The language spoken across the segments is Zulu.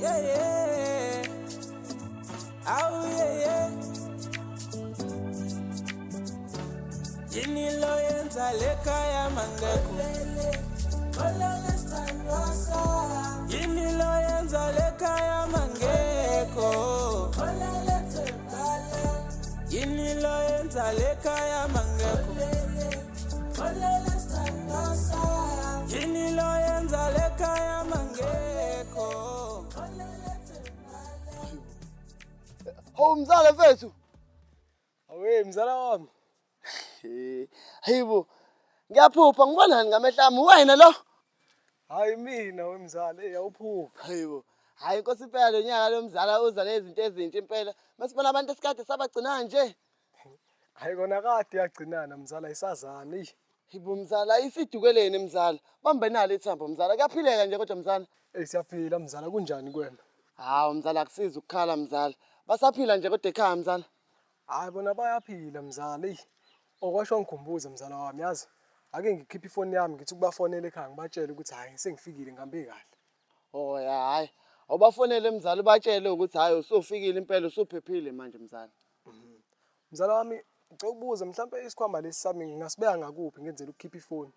Yeah, yeah. Awu yeah, yeah. Yini lo yenza lekhaya mangekho? Yini lo yenza lekhaya mangekho? Yini lo yenza lekhaya mangekho? Yini lo yenza lekhaya mangekho? Hawu mzala mfethu. Awe mzala wami. Hayibo. Ngiyaphupha ngibonani ngamehlo ami wena lo? Hayi mina wemzala, hey awuphuphi. Hayibo. Hayi inkosi impela lo nyaka lo mzala uza nezinto ezintsha impela. Masibona abantu esikade sabagcina nje. Hayi kona kade yagcinana mzala isazana eyi. Hayibo mzala isidukeleni mzala. Bambe nalo ithambo mzala. Kuyaphileka nje kodwa mzala. Hey siyaphila mzala kunjani kuwena? Hawu mzala akusizi ukukhala mzala. Basaphila nje kodwa ekhaya mzala. Hayi bona bayaphila mzala eyi. Okwasho ngikhumbuze mzala wami yazi. Ake ngikhiphe ifoni yami ngithi ukubafonela ekhaya ngibatshele ukuthi hhayi sengifikile ngihambe kahle. Oh ya hayi. Awubafonele mzala ubatshele ukuthi hayi usufikile impela usuphephile manje mzala. Mzala wami ngicela ukubuza mhlampe isikhwama lesi sami ngingasibeka ngakuphi ngenzela ukukhipha ifoni.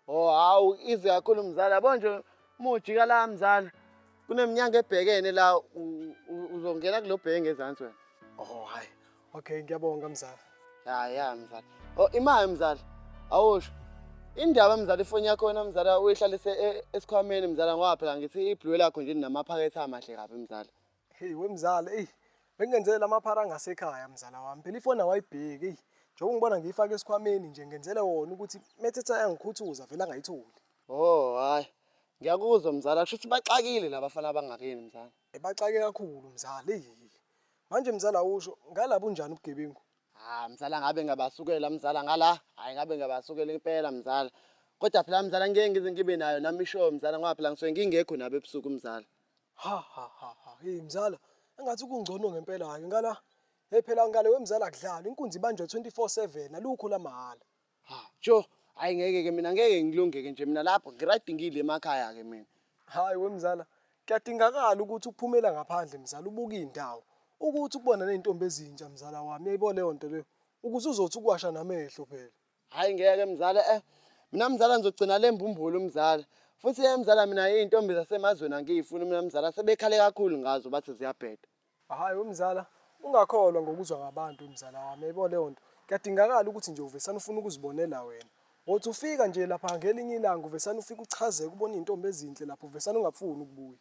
Oh hawu ize kakhulu mzala. Yabo nje uma ujika la mzala kuneminyango ebhekene la uzongena kulo bheke ngezansi wena. Oh hayi. Okay ngiyabonga mzala. Ya ya mzala. Oh imali mzala. Awusho. Indaba mzala ifoni yakho wena mzala uyihlalise esikhwameni mzala ngoba phela ngithi ibhluwe lakho nje linamaphakethe amahle kabi mzala. Hey wemzala eyi bengenzele amaphara angasekhaya mzala wami. Phela ifoni awayibheki eyi. Njengoba ngibona ngiyifaka esikhwameni nje ngenzele wona ukuthi methetha yangikhuthuza vele angayitholi. Oh hayi. Ngiyakuzwa mzala kusho ukuthi baxakile labafana abangakini mzala. Baxake kakhulu mzala eyi. Manje mzala usho ngalabo unjani ubugebengu? Ah mzala ngabe ngabasukela mzala ngala. Hayi ngabe ngabasukela impela mzala. Kodwa phela mzala ngeke ngize ngibe nayo nami ishow mzala ngoba phela ngisuke ngingekho nabo ebusuku mzala. Ha ha ha ha. Hey mzala, engathi kungcono ngempela ke ngala. Hey phela ngale wemzala kudlala inkunzi ibanjwa 24/7 alukho la mahhala. Ha, jo, hayi ngeke ke mina ngeke ngilungeke nje mina lapho ngirayidi ngile emakhaya ke mina. Hayi wemzala, kuyadingakala ukuthi uphumela ngaphandle mzala ubuke indawo. Ukuthi ukubona nezintombi ezintsha mzala wami, uyayibona leyo nto leyo. Ukuze uzothi ukuwasha namehlo phela. Hayi ngeke mzala Mina mzala ngizogcina le mbumbulu mzala. Futhi mzala mina izintombi zasemazweni angiyifuni mina mzala sebekhale kakhulu ngazo bathi ziyabheda. Hayi wemzala, ungakholwa ngokuzwa ngabantu mzala wami, uyayibona leyo nto. Kuyadingakala ukuthi nje uvesane ufuna ukuzibonela wena. Wothi ufika nje lapha ngelinye ilanga uvesane ufike uchazeke ubone izintombi ezinhle lapho uvesane ungafuni ukubuya.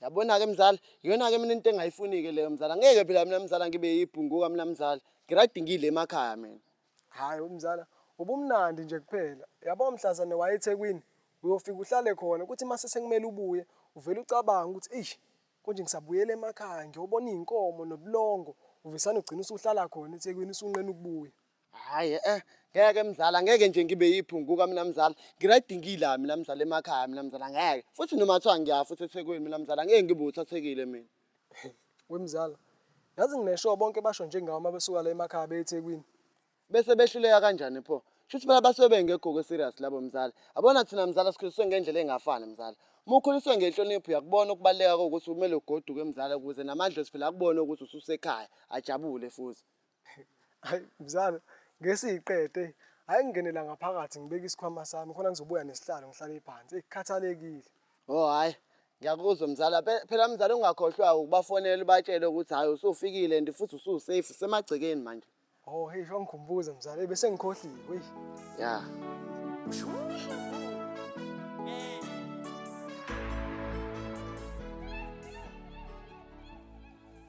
Yabona ke mzala, iyona ke mina into engayifuni ke leyo mzala. Ngeke phela mina mzala ngibe yibhunguka mina mzala. Ngirayidi ngile emakhaya mina. Hayi mzala, ubumnandi nje kuphela. Yabo mhlazane waye eThekwini, uyofika uhlale khona kuthi mase sekumele ubuye, uvele ucabange ukuthi eish konje ngisabuyela emakhaya ngiyobona izinkomo nobulongo, uvesane ugcina usuhlala khona eThekwini usunqena ukubuya. Hayi ngeke mzala, ngeke nje ngibe yiphunguka mina mzala. Ngirayidi ngila mina mzala emakhaya mina mzala ngeke. Futhi noma kuthiwa ngiya futhi eThekwini mina mzala ngeke ngibe uthathekile mina. Wemzala, yazi ngineshow bonke basho njengawo uma besuka la emakhaya beye eThekwini. Bese behluleka kanjani pho? Shuthi phela basuke bengekho ke serious labo mzala. Yabona thina mzala sikhuliswe ngendlela engafani mzala. Uma ukhuliswe ngenhlonipho uyakubona ukubaluleka kokuthi kumele ugoduke mzala ukuze namadlozi phela akubone ukuthi ususekhaya ajabule futhi. Hayi mzala, ngesiqede. Hayi ngingenela ngaphakathi ngibeke isikhwama sami khona ngizobuya nesihlalo ngihlale phansi. Ekhathalekile. Oh hayi, ngiyakuzwa mzala. Phela mzala ungakhohlwa ukubafonela ubatshele ukuthi hayi usufikile and futhi ususafe usemagcekeni manje. Oh hey, wangikhumbuza mzala, bese ngikhohliwe. Hey. Ya.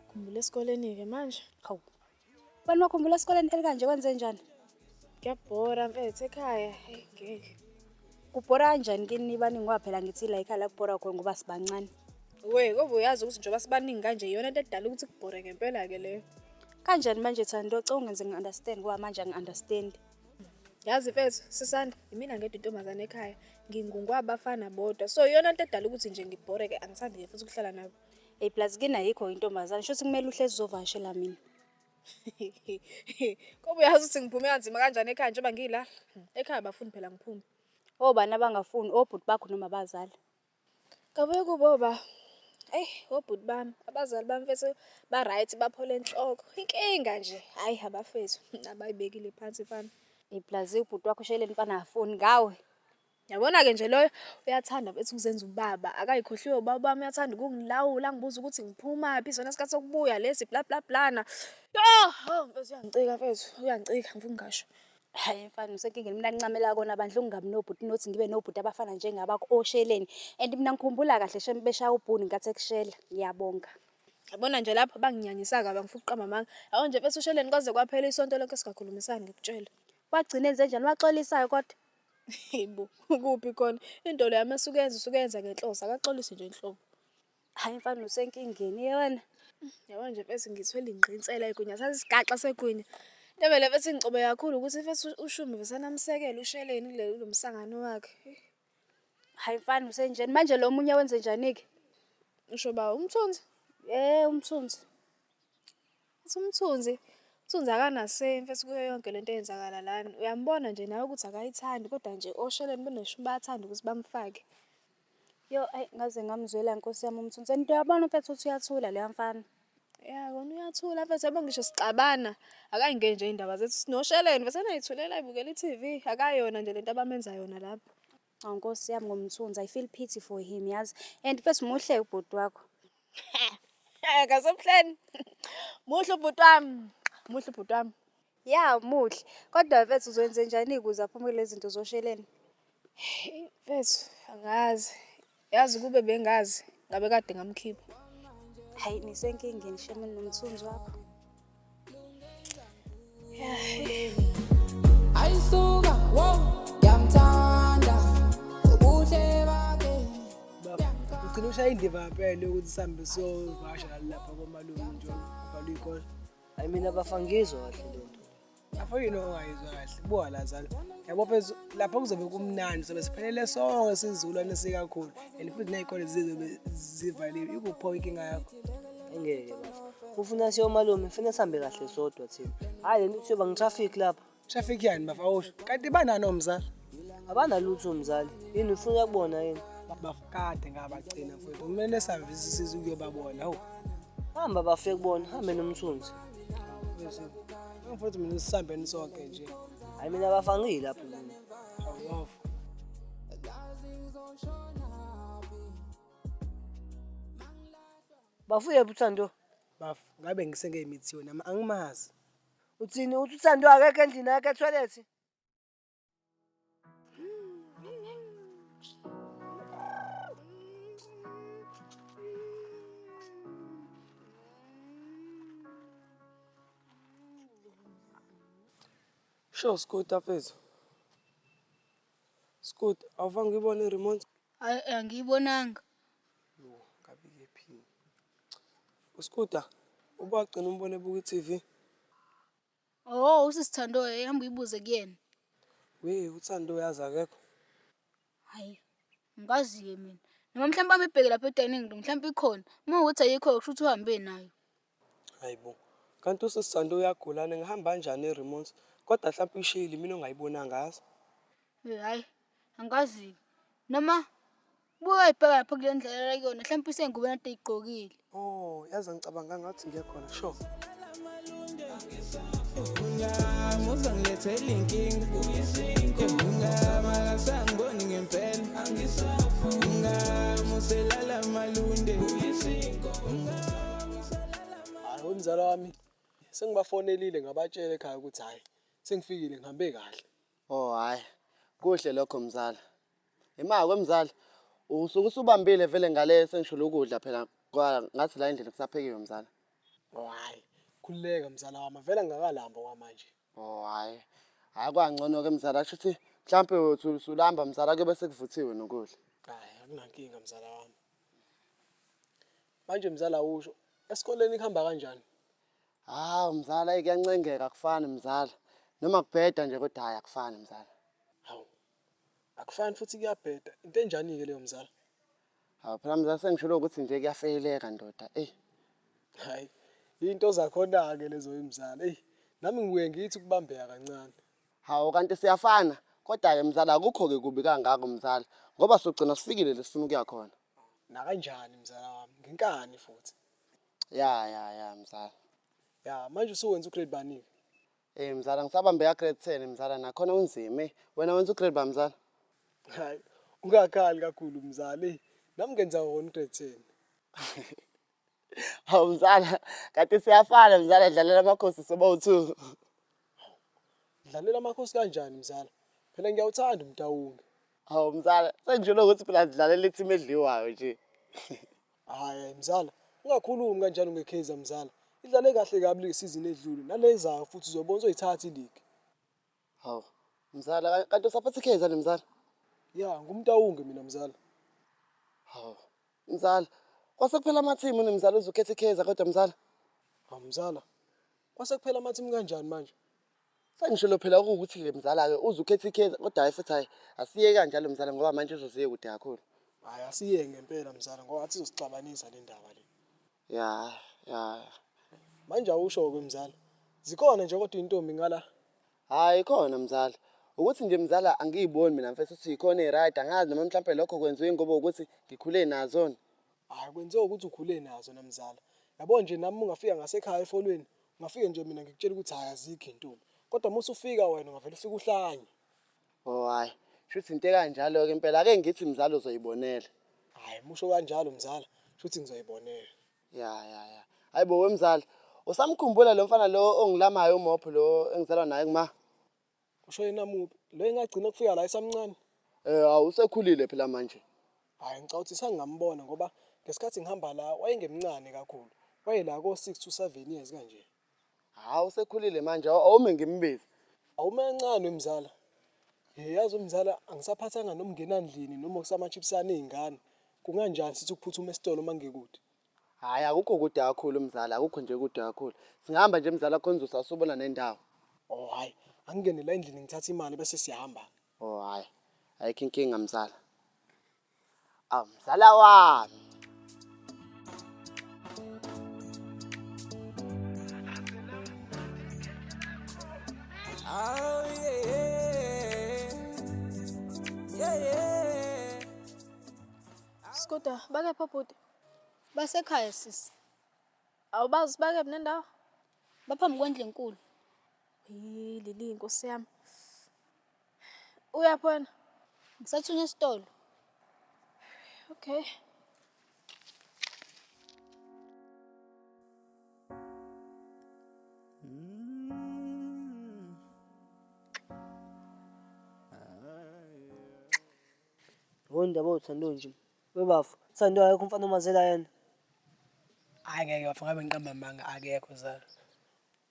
Khumbula esikoleni ke manje. Hawu. Wena wakhumbula esikoleni elikanje kwenze njani? Kuyabhora mfethu ekhaya. Hey ngeke. Kubhora kanjani kini nibaningi ngoba phela ngithi la ekhaya la kubhora khona ngoba sibancane. We, ngoba uyazi ukuthi njengoba sibaningi kanje iyona into edala ukuthi kubhore ngempela ke leyo. Kanjani manje Thando, cela ungenze ngi-understand ngoba manje angi-understand. Yazi mfethu, sisanda, imina ngedwa intombazane ekhaya. Ngingungwa abafana bodwa. So iyona into edala ukuthi nje ngibhoreke, angithandi nje futhi ukuhlala nabo. Hey plus kini ayikho intombazane, shuthi kumele uhlezi uzovakashela mina. Ngoba uyazi ukuthi ngiphume kanzima kanjani ekhaya njengoba ngila. Ekhaya abafuni phela ngiphume. Obani abangafuni, obhuti bakho noma abazali? Kabuye kubo ba. Eyi, obhuti bami, abazali bami mfethu ba-right baphole enhloko. Inkinga nje, hhayi abafethu abayibekile phansi mfana. Plus ubhuti wakho usheleni mfana akafuni ngawe. Yabona-ke nje loyo uyathanda mfethu ukuzenza ubaba, akayikhohliwe ubaba wami uyathanda ukungilawula angibuze ukuthi ngiphumaphi, isona sikhathi sokubuya lesi bla bla blana. Yoh, oh mfethu uyangicika mfethu, uyangicika ngifuna ukungasho. Hhayi mfana usenkingeni mina ngincamela kona bandla ukungabi nobhuti nothi ngibe nobhuti abafana njengabakho osheleni. And mina ngikhumbula kahle shem beshaya ubhunu ngenkathi ekushela. Ngiyabonga. Yabona nje lapho banginyanyisa kabi angifuni ukuqamba amanga. Yabo nje mfethu usheleni kwaze kwaphela isonto lonke singakhulumisani ngikutshela. Wagcina enze njani? Waxolisayo kodwa? Hayibo, kuphi khona? Into leyo uma esuke yenza usuke yenza ngenhloso, akaxolisi nje nhlobo. Hhayi mfana usenkingeni ye wena. Yabo nje mfethu ngithwele ingqinsela yegwinya, sathi isigaxa segwinya. Into vele mfethu ingcobe kakhulu ukuthi mfethu uShumi besanamsekela usheleni kule kulo msangano wakhe. Hhayi mfana usenjeni. Manje lo munye wenze njani-ke? Usho ba uMthunzi? Umthunzi. Uthi uMthunzi, uMthunzi akanasay mfethu kuyo yonke lento eyenzakala lana. Uyambona nje nawe ukuthi akayithandi kodwa nje osheleni benoshumi bayathanda ukuthi bamfake. Yo, ayi ngaze ngamzwela nkosi yami uMthunzi. And uyabona mfethu ukuthi uyathula loya mfana. Ya kona uyathula mfethu yabo ngisho sixabana akayingeni nje iy'ndaba zethu sinosheleni mfethu anayithulela ayibukela i-T_V akayona nje lento abamenza yona lapho. Awu nkosi yami ngomthunzi, I feel pity for him yazi. And mfethu muhle ubhuti wakho. Ngasemhleni. Muhle ubhuti wami. Muhle ubhuti wami. Ya muhle. Kodwa mfethu uzoyenze njani ukuze aphume kulezi zinto zosheleni? Mfethu angazi. Yazi kube bengazi ngabe kade ngamkhipha. Hayi nisenkingeni shame nomthunzi wakho. Ayisuka, wow, ngiyamthanda ubuhle bakhe. Baba, ugcina ushaya indiva ngampela yokuthi sihambe siyovakasha lapha komalume nje kuvalwe iy'kole. Hayi mina bafa ngizwa kahle le nto. Afo yini ongayizwa kahle? Buka la zalo. Yabo mfethu lapha kuzobe kumnandi sobe siphelele sonke isizukulwane sikakhulu and futhi ney'kole zizobe zivaliwe. Ikuphi inkinga yakho? Engeke bafa. Ufuna siye omalume, funa sihambe kahle sodwa thina. Hhayi le nto kuyoba ngi-traffic lapha. Traffic yani bafa awusho. Kanti banani omzali? Abanalutho mzali. Yini ufuna kubona yini? Bafa kade ngabagcina mfethu. Kumele sihambe sisize ukuyobabona. Hawu. Hamba bafike kubona, hambe nomthunzi. Mfethu, mfethu mina sisihambeni sonke nje. Hayi mina bafa ngiyilapho mina. Hawu bafa. Bafuye uThando. Bafa, ngabe ngisengeyimithi nami angimazi. Uthini uthi uThando akekho endlini akekho ethoyilethi? Sho Skuta mfethu. Skuta, awufange ngibone i-remote. Hayi angiyibonanga. Yo, ngabe kephi? Uskuta, ubagcina umbone ebuka i-TV. Oh, usisithando hamba uyibuze kuyena. We, uThando uyazi akekho. Hayi, ngikazi-ke mina. Noma mhlawumbe amibheke lapha e-dining room, mhlawumbe ikhona. Uma kuwukuthi ayikho kusho ukuthi uhambe nayo. Hayibo. Kanti usisithando uyagulana ngihamba kanjani i-remote? Kodwa mhlawumbe uyishiyile mina ongayibonanga yazi. Hhayi, angikazi-ke. Noma buka uyibheka lapha kule ndlela kuyona, mhlawumbe isey'ngubeni ade ey'gqokile. Oh, yazi angicabanga ngathi ngiye khona. Sure. Uzongilethela inkinga ungama akasangiboni ngempela ungama uselala malunde. Hayi umzala wami sengibafonelile ngabatshela ekhaya ukuthi hhayi sengifikile ngihambe kahle. Oh hhayi, kuhle lokho mzala. Ima kwemzala, usuke usubambile vele ngale sengisholo ukudla phela kwa ngathi la endlini kusaphekiwe mzala. Oh hhayi, khululeka mzala wami vele angikalamba kwamanje. Oh hhayi. Hhayi kwangcono-ke mzala kusho ukuthi mhlampe uthi usulamba mzala kuyobe sekuvuthiwe nokudla. Hhayi akunankinga mzala wami. Manje mzala usho esikoleni kuhamba kanjani? Hawu mzala kuyancengeka akufani mzala. Noma kubheda nje kodwa hhayi akufani mzala. Hawu. Akufani futhi kuyabheda. Into enjani-ke leyo mzala? Hawu phela mzala sengisholo ukuthi nje kuyafeyileka ndoda. Eyi. Hhayi, into zakhona-ke lezo mzala. Eyi, nami ngibuye ngithi ukubambeka kancane. Hawu kanti siyafana. Kodwa-ke mzala akukho-ke kubi kangako mzala. Ngoba sogcina sifikile le sifuna ukuya khona. Nakanjani mzala wami? Ngenkani futhi. Ya ya ya mzala. Ya manje usuwenza ugrade bani-ke? Eh mzala ngisabambe ya grade 10 mzala nakhona unzima. Eh. Wena wenza ugrade ba mzala? Hayi, ungakhali kakhulu mzala. Nami ngenza wona ugrade 10. Hawu mzala, kanti siyafana mzala dlalela amakhosi soba u2. Dlalela amakhosi kanjani mzala? Phela ngiyawuthanda umtawunge. Hawu mzala, sengisholo ukuthi phela sidlalela i-team edliwayo nje. Hhayi mzala, ungakhulumi kanjalo ngeKaizer mzala. Idlale kahle kabi le season edlule nalezayo futhi uzobona uzoyithatha iligi. Hawu mzala, kanti usaphatha iKaizer mzala? Ya, ngumtawunge mina mzala. Hawu mzala, kwase kuphela amathimu nemzala uzukhetha iKaizer kodwa mzala. Hawu mzala, kwase kuphela amathimu kanjani manje? Sengisholo phela ukuthi-ke mzala-ke uze ukhethe iKaizer kodwa hhayi futhi hhayi asiye kanjalo mzala ngoba manje uzoziye kude kakhulu. Hhayi asiye ngempela mzala ngoba athi izosixabanisa le ndaba le. Ya ya. Manje awusho-ke mzala. Zikhona nje kodwa iy'ntombi ngala? Hhayi khona mzala. Ukuthi nje mzala angiyiboni mina mfethu ukuthi yikhona ey'right angazi noma mhlampe lokho kwenziwe ngoba ukuthi ngikhule nazona. Hhayi kwenziwa ukuthi ukhule nazo namzala. Yabo nje nami ungafika ngasekhaya efolweni ungafike nje mina ngikutshela ukuthi hhayi azikho iy'ntombi. Kodwa uma usufika wena ungavele ufike uhlanye. Oh hhayi, shuthi into ekanjalo-ke impela ake ngithi mzala uzoyibonela. Hhayi musho kanjalo mzala, shuthi ngizoyibonela. Ya ya ya. Hayi bo wemzala, usamkhumbula lo mfana lo ongilamayo umopho lo engizalwa naye kuma? Usho yena muphi? Lo engagcina kufika la esamncane? Eh awu usekhulile phela manje. Hhayi ngicabanga ukuthi sangingambona ngoba ngesikhathi ngihamba la wayengemncane kakhulu. Wayela ko 6 to 7 years kanje. Hawu usekhulile manje awume ngimbize. Awume kancane wemzala. Hey yazi umzala angisaphathanga noma nginandlini noma kusama-chips aney'ngane. Kunganjani sithi ukuphuthuma esitolo uma ngikude? Hhayi akukho kude kakhulu mzala, akukho nje kude kakhulu. Singahamba nje mzala khona uzosasubona nendawo. Oh hhayi, angingene la endlini ngithathe imali bese siyahamba. Oh hhayi, ayikho inkinga mzala. Awu mzala wami. Oh yeah. Yeah yeah. Skuda, bakephi obhuti? Basekhaya sisi. Awubazi bakephi nendawo? Baphambi kwendlu enkulu. Yi lili inkosi yami. Uyaphi wena? Ngisathunywa esitolo. Okay. Yabo indaba yothando nje. Webafo, Thando akekho umfana omazela yena. Hhayi ngeke bafo ngabe ngiqamba amanga akekho zalo.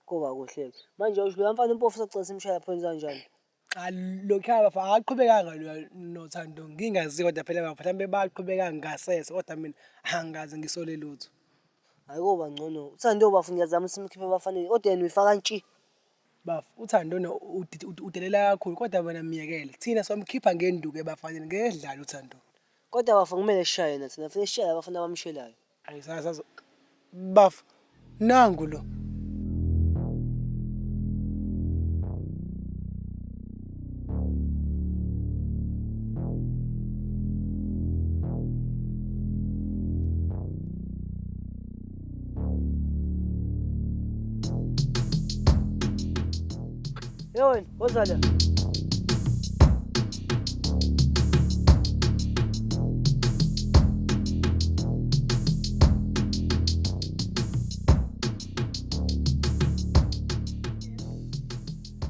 Koba kuhle-ke. Manje usho loya mfana impofu sagcina simshaya pho wenza kanjani? Cha lokhuya bafo akaqhubekanga loya noThando ngingazi kodwa phela bafo mhlawumbe baqhubeka ngasese kodwa mina angikaze ngisole lutho. Hhayi koba ngcono. Uthando bafo ngiyazama simkhiphe ebafaneni kodwa yena uyifaka ntshi. Bafo uThando no udelela kakhulu kodwa wena myekele. Thina somkhipha ngenduku ebafaneni ngeke sidlale uThando. Kodwa bafo kumele sishaye yena thina kufanele sishaye abafana abamshelayo. Ayi sasazo. Bafo nangu lo. Hey wena, woza la.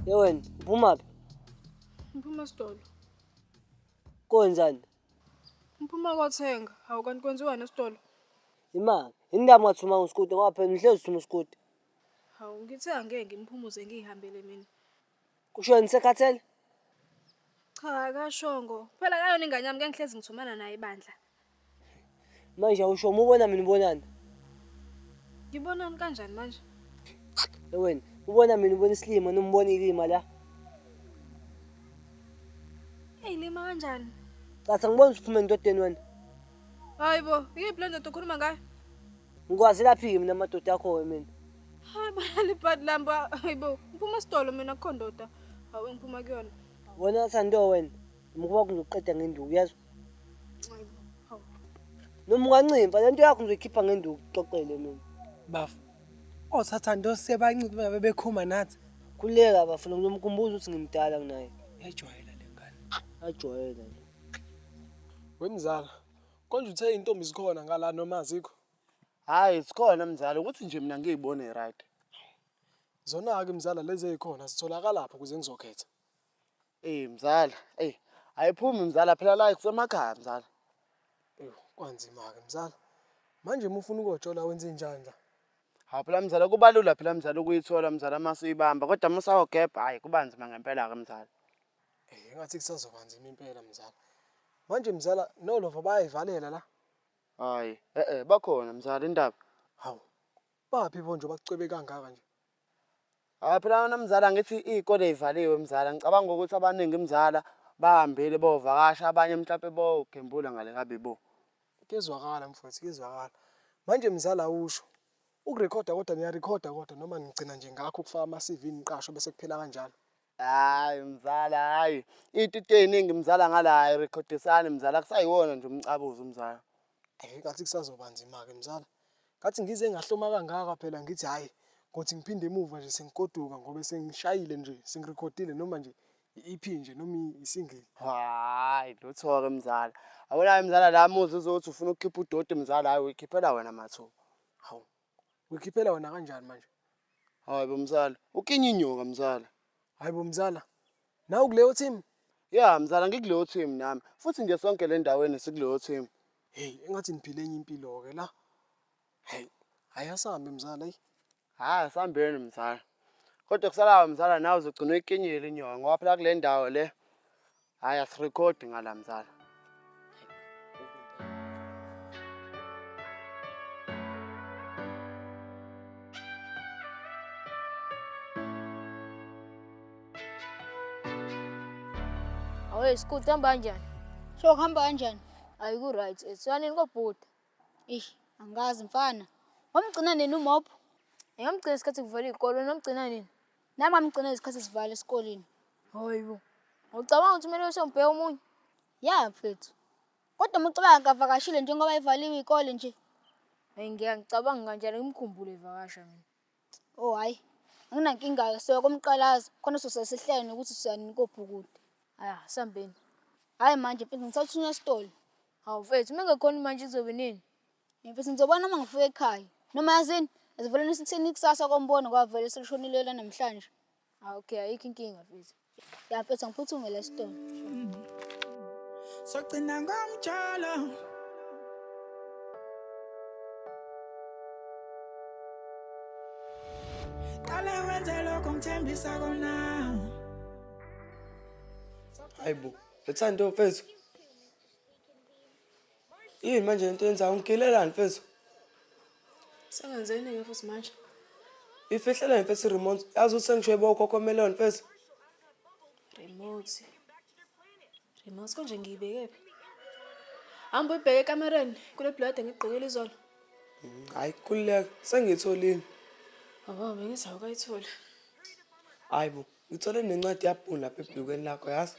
Hey wena, uphumaphi? Ngiphuma esitolo. Kowenzani? Ngiphuma kothenga. Hawu kanti kwenziwani esitolo? Imali. Yini ndaba ungathumanga usikude ngoba phela uhlezi uthuma usikude. Hawu ngithe angeke ngimphumuze ngiyihambele mina. Kusho yena usekhathele? Cha akashongo. Phela akayona ingane yami ngeke ngihlezi ngithumana naye ibandla. Manje awusho uma ubona mina ubonani? Ngibonani kanjani manje? Wena ubona mina ubona isilima noma ubona ilima la? Eyi lima kanjani? Cha angiboni ukuthi uphume endodeni wena. Hayi bo, iyiphi le ndoda okhuluma ngayo? Ngikwazi laphi-ke mina amadoda akho-ke mina. Hayi bo, lipati lamba. Hayi bo, ngiphuma esitolo mina akukho ndoda. Hawu engiphuma kuyona. Wena Thando wena, umkhuba wakho ngizokuqeda ngenduku uyezwa? Hayi bo, hawu. Noma ungancimfa le nto yakho ngizoyikhipha ngenduku uxoxele mina. Bafo, othathando sebancike bengabe bekhuluma nathi. Khululeka bafo ngizomkhumbuza ukuthi ngimdala kunaye. Yajwayela le ngane. Ajwayela le. Wemzala, konje uthe intombi zikhona ngala noma azikho? Hhayi zikhona mzala ukuthi nje mina ngiyibone right. Zona-ke mzala lezi ey'khona zitholakalaphi ukuze ngizokhetha? Ey mzala, ey ayiphumi mzala phela la kusemakhaya mzala. Ewu kwanzima-ke mzala. Manje uma ufuna ukuyojola wenzenjani la? Hawu phela mzala kuba lula phela mzala ukuyithola mzala uma usuyibamba kodwa uma usawugebha hhayi kuba nzima ngempela-ke mzala. Eh engathi kusazoba nzima impela mzala. Manje mzala nolova bayayivalela la? Hhayi, e-e bakhona mzala indaba. Hawu, baphi bo nje bacwebe kangaka nje? Hhayi phela wena mzala ngithi iy'kole y'valiwe mzala ngicabanga ukuthi abaningi mzala bahambile bovakasha abanye mhlampe bogembula ngale kabibo. Kuyezwakala mfowethu, kuyezwakala. Manje mzala awusho, ukurekhoda kodwa niyarekhoda kodwa noma nigcina nje ngakho ukufaka ama-CV niqashwe bese kuphela kanjalo? Hhayi mzala hhayi, iy'titi ey'ningi mzala ngala ay'rekhodisani mzala kusayiwona nje umcabuzo mzala. Hhayi ngathi kusazoba nzima-ke mzala. Ngathi ngize ngahloma kangaka phela ngithi hhayi ngothi ngiphinde emuva nje sengigoduka ngoba sengishayile nje sengirekhodile noma nje i-EP nje noma i-single. Hhayi lutho-ke mzala. Yabona-ke mzala la muzi uzothi ufuna ukukhipha udoti mzala hhayi uyikhiphela wena mathupha. Hawu, uyikhiphela wena kanjani manje? Hayi bo mzala, ukinya inyoka mzala. Hayi bo mzala, nawe ukuleyo team? Ya mzala ngikuleyo team nami. Futhi nje sonke le ndaweni sikuleyo team. Hey, engathi niphile enye impilo-ke la. Hey, hhayi asambe mzala eyi. Hhayi asambeni mzala. Kodwa kusalayo mzala nawe uzogcina uyikinyile inyoka ngoba phela kule ndawo le hhayi asirekhodi ngala mzala. Awe sikude hamba kanjani? Sho kuhamba kanjani? Ayi ku right. Ethiwanini kobhuda. Eish, angazi mfana. Wamgcina nini umopho? Ngamgcina isikhathi kuvalwa iy'kole, wena wamgcina nini? Nami ngamgcina isikhathi sivala esikoleni. Hayi bo. Ucabanga ukuthi kumele usengibheke omunye? Ya mfethu. Kodwa uma ucabanga akavakashile njengoba ivaliwe iy'kole nje. Hayi ngeke ngicabanga kanjani ngimkhumbule evakasha mina. Oh hhayi, anginankinga-ke siya komqalaza khona sosuke sihlele nokuthi siya nini kobhukuda. Hhayi asambeni. Hhayi manje mfethu ngisathunywa esitolo. Hawu mfethu uma engekhona manje izobe nini? Mfethu ngizobona uma ngifika ekhaya. Noma yazini, asiveleni sithini kusasa kombono ngoba vele selishonile elanamhlanje. Ah okay ayikho inkinga mfethu. Ya mfethu angiphuthume la esitolo. Sogcina ngomjolo. Qale wenze lokho ngithembisa kona. Hayibo, lethando mfethu. Yini manje lento yenzayo ungigilelani mfethu? Sengenzeni ke futhi manje? Ifihleleni mfethu i-remote. Yazi ukuthi sengishwebe okhokhomeloni mfethu. Remote. Remote konje ngiyibeke phi? Hamba uyibheke ekamereni kule blade ngigqokile izolo. Hayi khululeka, sengiyitholile. Abo bengithi awukayitholi. Hayi bo, ngithole nencwadi yabhunu lapha ebhlukweni lakho yazi.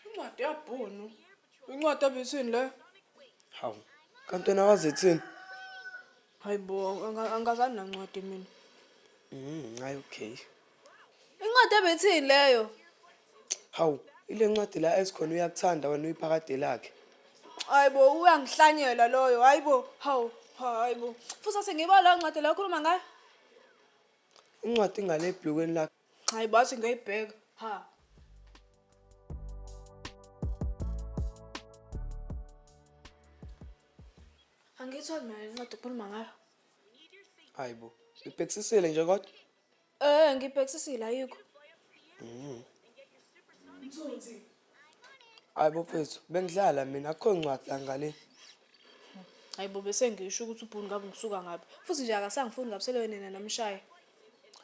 Incwadi yabhunu. Incwadi ebithini le? Hawu, kanti wena wazi ithini? Hayi bo, angazani nancwadi mina. Hayi okay. Incwadi ebithini leyo? Hawu, ile ncwadi la esikhona uyakuthanda wena uyiphakade lakhe. Hayi bo, uyangihlanyela loyo. Hayi bo, hawu, hayi bo. Futhi asengiba la ncwadi la okhuluma ngayo. Incwadi ingale ebhlukweni lakhe. Hayi bo, athi ngiyayibheka. Ha. Angiyitholi mina le ncwadi okhuluma ngayo. Hayi bo, ibhekisisile nje kodwa. Ngibhekisisile ayikho. Mthunzi. Hayi bo mfethu, bengidlala mina akukho ncwadi la ngale. Hayi bo bese ngisho ukuthi ubhunu ngabe ngisuka ngaphi. Futhi nje akasangifuni ngabe sele nina namshaya.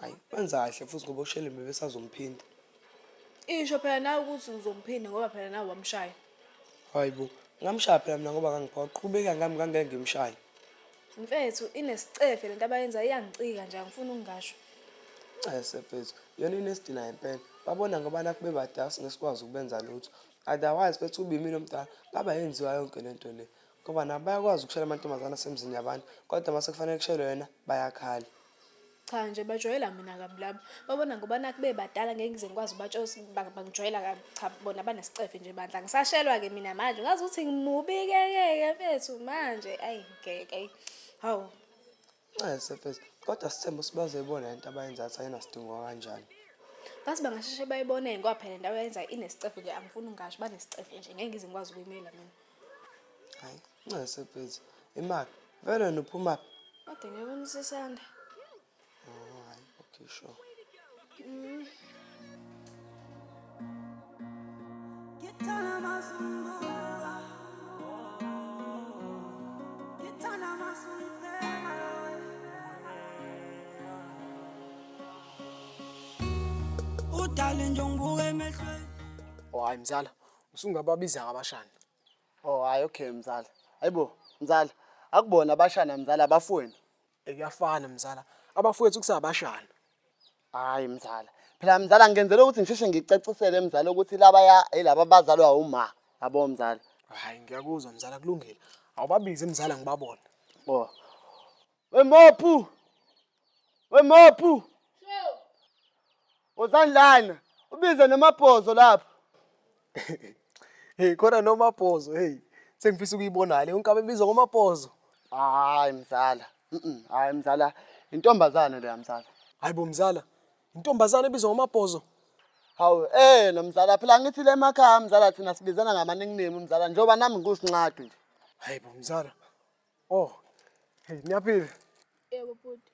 Hayi, wenza kahle futhi ngoba uShelembe besazomphinda. Isho phela nawe ukuthi uzomphinda ngoba phela nawe wamshaya. Hayi bo, ngamshaya phela mina ngoba ngangiphoqa. Qhubeka ngami ngangeke ngimshaye. Mfethu inesicefe lento abayenza iyangicika nje angifuni ukungasho. Ncese mfethu, yona inesidina ngempela. Babona ngoba nakhu bebadala singesikwazi ukubenza lutho. Otherwise mfethu ube imina omdala, ngaba yenziwa yonke lento le. Ngoba nabo bayakwazi ukushela amantombazane asemzini yabantu, kodwa uma sekufanele kushelwe wena bayakhala. Cha nje bajwayela mina kabi laba. Babona ngoba nakhu bebadala ngeke ngize ngikwazi ubatshela ukuthi bangijwayela kabi. Cha bona banesicefe nje bandla. Ngisashelwa-ke mina manje. Ngazi ukuthi ngimubi-ke ke ke mfethu manje. Ayi ngeke ayi. Hawu. Ncese mfethu, kodwa sithembe ukuthi bazoyibona lento abayenzayo ukuthi ayinasidingo kanjani. Ngathi bangasheshe bayibone ngoba phela le ndawo ayenzayo inesicefe nje angifuni ukungasho banesicefe nje ngeke ngize ngikwazi ukuyimela mina. Hayi, ncese mfethu. Imali, vele wena uphumaphi? Kade ngiyobona usisanda. Oh, hayi, okay sure. Udale nje ungibuka emehlweni. Oh hayi mzala, usungababiza abashana. Oh hayi okay mzala. Hayibo mzala, akubona abashana mzala abafowenu. Kuyafana mzala, abafowethu kusabashana. Hayi mzala. Phela mzala ngenzela ukuthi ngisheshe ngicacisele mzala ukuthi laba ya yilaba abazalwa uma. Yabo mzala. Hayi ngiyakuzwa mzala kulungile. Awubabize mzala ngibabone. Oh. Wemophu. Wemophu. Wozani lana. Ubize nomabhozo lapha. Hey khona nomabhozo hey. Sengifisa ukuyibona le unkabe ebizwa ngomabhozo. Hayi mzala. Mhm. Hayi mzala. Intombazane leya mzala. Hayi bo mzala. Intombazane ebizwa ngomabhozo. Hawu nomzala phela ngithi le emakhaya mzala thina sibizana ngama-nickname mzala njengoba nami ngiwusinqadu nje. Hayi bo mzala. Oh. Hey niyaphila. Yebo bhuti.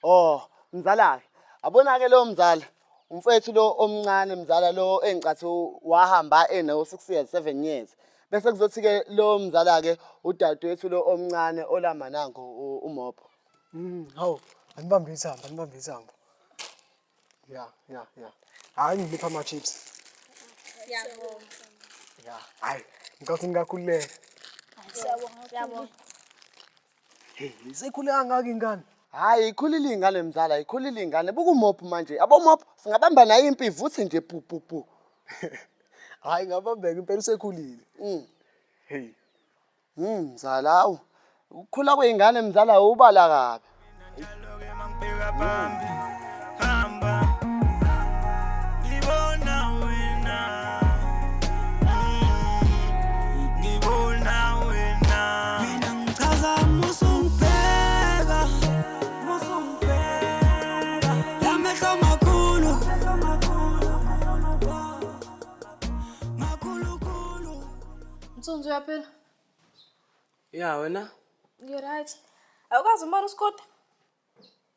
Oh mzala-ke abona-ke lowo mzala umfethu lo omncane mzala lo engicathi wahamba enawo 6 years 7 years bese kuzothi-ke lo mzala-ke udadewethu lo omncane olama nangu umopho. Hawu, anibambe ithambo, anibambe ithambo. Ya, ya, ya. Hayi ngilipha ama chips. Ngiyabonga. Ya, hayi, ngicela ngingakhululeka. Siyabonga. Siyabonga. Hey, sekhule kangaka ingane. Hhayi ikhulile iy'ngane mzala, ikhulile iy'ngane. Buka umophu manje, abomophu singabamba nayo impi ivuthe nje pu pu pu. Hhayi ngabambeka impela usekhulile. Hey. Mzala hawu. Ukukhula kwey'ngane mzala ubala kabi. Ngibona wena. Ngibona wena. Mina ngichaza musungibheka. Musungibheka. Lamehlo makhulu. Makhulu khulu. Mthunzi uyaphila? Ya wena? Ngi-right. Awukazi umbona uSkuta?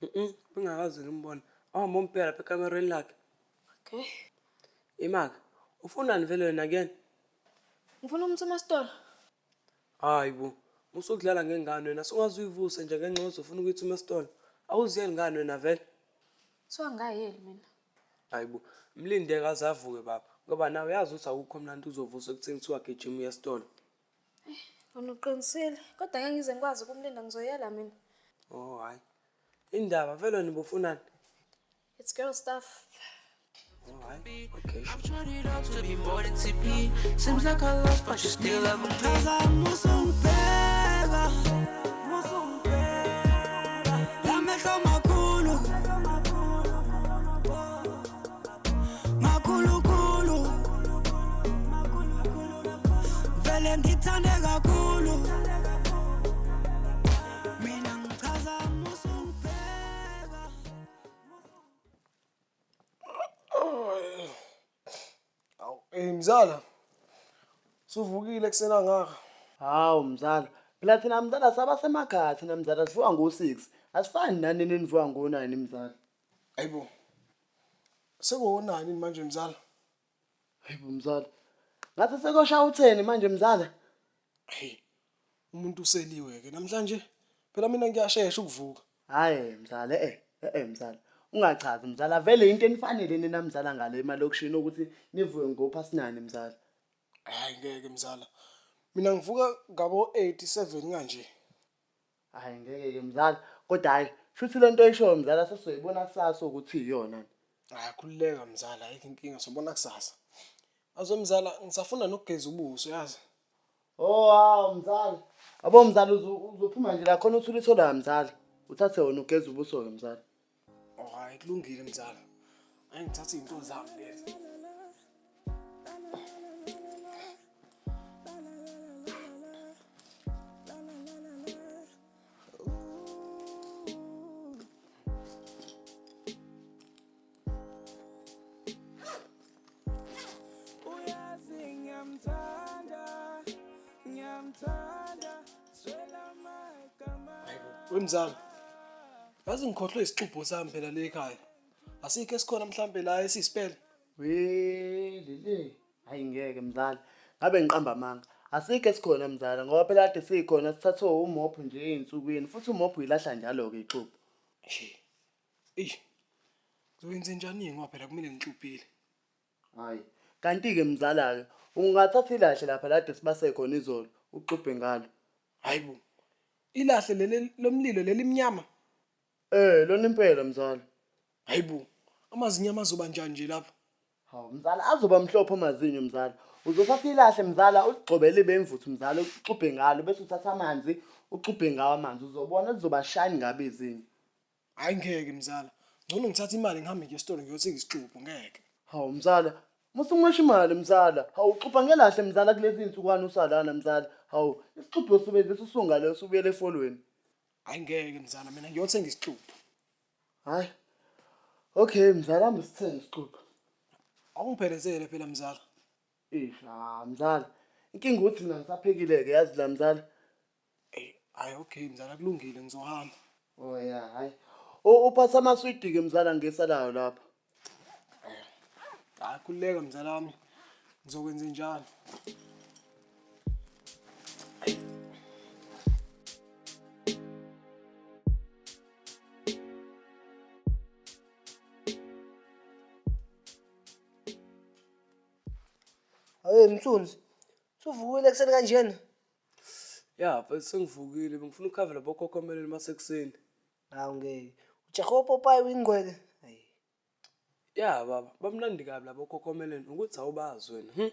Mhm, bengakaze ngimbone. Awuhamba umbheka lapha ekamerweni lakhe. Okay. Imaka, ufunani vele wena kuyena? Ngifuna umthuma esitolo. Hayi bo, usukudlala ngengane wena, sungaze uyivuse nje ngenxa yokuthi ufuna ukuyithuma esitolo. Awuziyeli ngani wena vele? Kuthiwa ngingayeli mina. Hayi bo, mlinde kaze avuke baba, ngoba nawe uyazi ukuthi akukho mnandi uzovuswa ekutheni kuthiwa gijima uye esitolo. Wena uqinisile, kodwa ngeke ngize ngikwazi ukumlinda ngizoyela mina. Oh hayi. Indaba vele wena ubufunani? It's girl stuff. Oh hayi. Okay. I've tried it out to be more than TP. Seems like I lost, but you still love me. Chaza musungibheka. Musungibheka. Lamehlo makhulu. Makhulu khulu. Vele ngikuthande kakhulu. Mina ngichaza musungibheka. Awu, hey mzala. Suvukile ekuseni kangaka. Hawu mzala, phela thina mzala sabasemakhaya thina mzala sivuka ngo-6. Asifani nani ninivuka ngo-9 mzala. Hayibo. Sekuwonani manje mzala? Hayibo mzala. Ngathi sekoshaya u-10 manje mzala. Hey. Umuntu useliwe ke namhlanje. Phela mina ngiyashesha ukuvuka. Hhayi mzala mzala. Ungachazi mzala vele into enifanele nina mzala ngale emalokishini ukuthi nivuke ngo-past 9 mzala. Hayi ngeke mzala. Mina ngivuka ngabo 87 kanje. Hhayi ngeke ke mzala. Kodwa hhayi shuthi lento oyishoyo mzala sesizoyibona kusasa ukuthi iyona. Hayi khululeka mzala, ayikho inkinga sobona kusasa. Azo mzala ngisafuna nokugeza ubuso yazi. Oh hawu mzala. Yabo mzala uzophuma nje la khona uthule ithola mzala. Uthathe wona ugeze ubuso-ke mzala. Oh hayi kulungile mzala. Hayi ngithathe izinto zami lezi. Wemzala, yazi ngikhohlwe isixubho sami phela le ekhaya. Asikho esikhona mhlambe la esiyisipele. Welele. Hayi ngeke mzala. Ngabe ngiqamba amanga. Asikho esikhona mzala ngoba phela kade sikhona sithathwe umophu nje ey'nsukwini futhi umophu uyilahla njalo-ke ixubho. Eish. Ngizoyenze njani ngoba phela kumele ngixubhile. Hayi. Kanti-ke mzala-ke ungathatha ilahle lapha lade sibase khona izolo uxubhe ngalo. Hayi bo. Ilahle leli lomlilo leli mnyama. Eh, lona impela mzala. Hayi bo. Amazinyo amazoba njani nje lapha? Hawu mzala azoba mhlophe amazinyo mzala. Uzothatha ilahle mzala uligxobe libe imvuthu mzala uxubhe ngalo bese uthatha amanzi uxubhe ngawo amanzi uzobona lizoba shine ngabe izinyo. Hayi ngeke mzala. Ngcono ngithathe imali ngihambe nje esitolo ngiyothenga isixubho ngeke. Hawu mzala, musukumosha imali mzala. Hawu uxubha ngelahle mzala kulezi nsukwana usalana mzala. Hawu isixubho usebenzisa usungale usubuyele efolweni. Hayi ngeke mzala mina ngiyothenga isixubho. Hayi. Okay mzala hamba sithenge isixubho. Awungiphelezele phela mzala. Eish, ah mzala. Inkinga ukuthi mina ngisaphekile-ke yazi la mzala. Ey, hayi okay mzala kulungile ngizohamba. Oh yeah, hayi. Uphatha amaswidi-ke mzala ngesalayo lapha. Hayi khululeka mzala wami. Ngizokwenza njalo. Hayi Mthunzi, usuvukile ekuseni kanjena? Ya, mfethu sengivukile bengifuna ukukhavela bokhokhomeleni masekuseni. Hawu ngeke. Ujahe opopayi uyingqwele. Hayi. Ya baba, bamnandi kabi labo khokhomeleni ukuthi awubazi wena.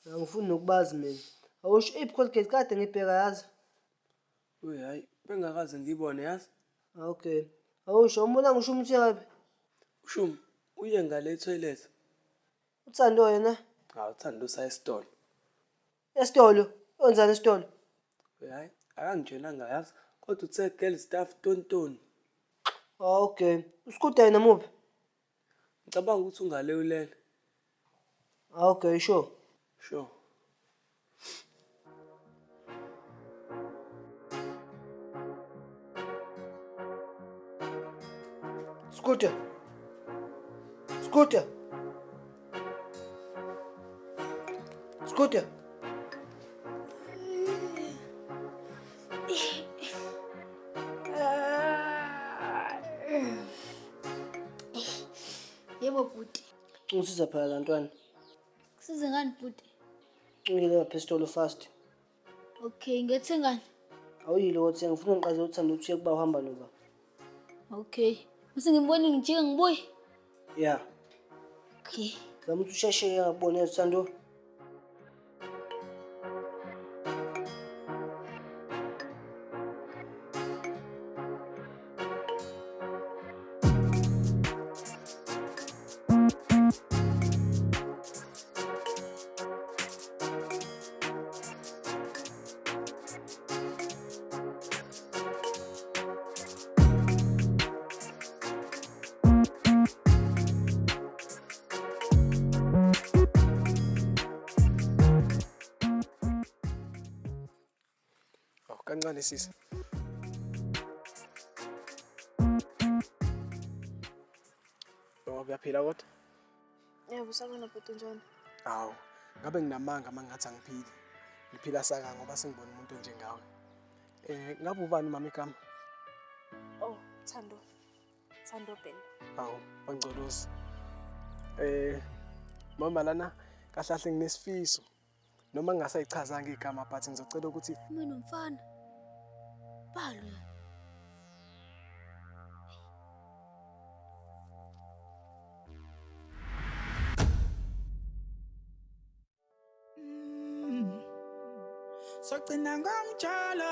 Angifuni nokubazi mina. Awusho iphi Colgate kade ngibheka yazi. Uy hayi, bengakaze ngiyibone yazi. Okay. Awusho umbona ngisho ukuthi uyaphi? Ushumi uye ngale etoilet. Uthando yena? Hawu uthando usaya esitolo. Esitolo? Wenzani esitolo? Hayi, akangitshelanga yazi, kodwa uthe girl stuff tontoni. Okay. Uskuta yena muphi? Ngicabanga ukuthi ungale ulele. Okay, sure. Sure. Scooter. Scooter. Scooter. Yebo bhuti. Ungisiza phela la ntwana. Kusize ngani bhuti? Ngile lapha esitolo fast. Okay, ngethengani? Awuyile kothenga ngifuna ngiqaze uthando ukuthi uye kuba uhamba noba. Okay. Bese ngimbone ngijike ngibuye. Yeah. Okay. Zama ukuthi usheshe ngakubone Thando. Oh, kancane sisi. Oh, uyaphila kodwa? Yebo, sabona bhuti njani? Hawu, ngabe nginamanga uma ngingathi angiphili. Ngiphila saka ngoba sengibona umuntu onjengawe. Eh, ngabe ubani mama igama? Oh, Thando. Thando Ben. Hawu, bangcolozi. Eh, mama lana kahle kahle nginesifiso. Noma ngingasayichazanga igama but ngizocela ukuthi Mina umfana. Balo. Sogcina ngomjolo.